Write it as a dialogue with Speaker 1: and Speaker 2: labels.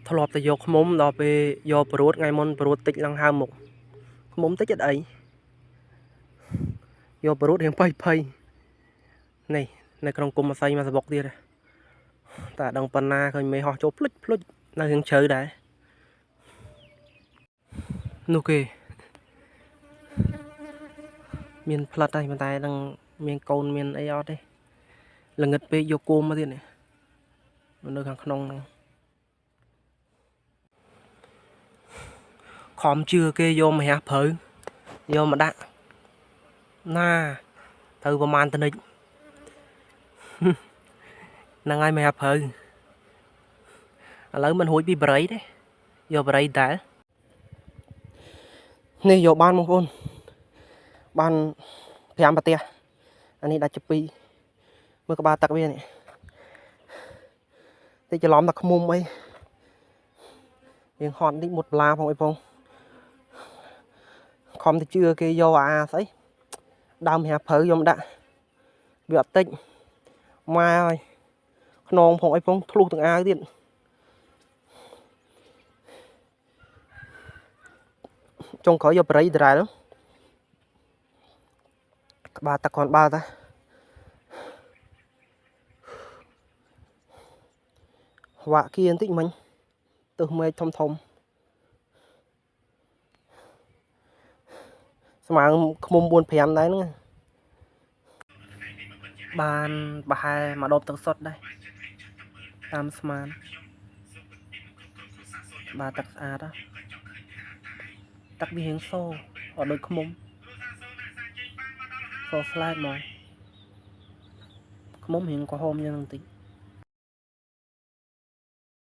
Speaker 1: ធ្លាប់តែយកខ្មុំដល់ពេលយកព្រួតថ្ងៃមុនព្រួតតិចឡើងហើមមុខខ្មុំតិចអត់អីយកព្រួតរៀងភ័យភ័យនេះនៅក្នុងគុំអាស័យមកសបុកទៀតតែដឹងប៉ុណ្ណាឃើញមេហោះចូលភ្លុចភ្លុចនៅរៀងជ្រៅដែរនោះគេមានផ្លិតហើយប៉ុន្តែនឹងមានកូនមានអីអត់ទេល្ងិតពេកយកគោមមកទៀតនេះនៅខាងក្នុងហ្នឹងខំជឿគេយកម្រះព្រៅយកមកដាក់ណាត្រូវប្រមាណតនិចហ្នឹងហើយម្រះព្រៅឥឡូវមិនរួចពីបរិយទេយកបរិយតែនេះយកបានបងប្អូនបាន5ប្រទេសអានេះដាច់ជា2មើលក្បាលទឹកវានេះតិចច្រឡំតែខ្មុំអីរៀងហត់តិចមុតបន្លាផងអីផងខំទៅជឿគេយកអាស្អីដើមហាព្រៅយកមកដាក់វាអត់តិចម៉ែហើយខ្នងផងអីផងធ្លុះទាំងអាវទៀតចុងក្រោយយកបរិយដដែលក្បាលទឹកគ្រាន់បើតាវាក់គៀបន្តិចមិញទើសមេឃធំធំស្មើខ្មុំ4 5ដែរហ្នឹងបានប្រហែលមួយដបទឹកសុទ្ធដែរតាមស្មានបាទទឹកស្អាតទឹកវារៀងសូអត់ដូចខ្មុំសូស្លែតហ្មងខ្មុំរៀងក្រហមយ៉ាងហ្នឹងតិច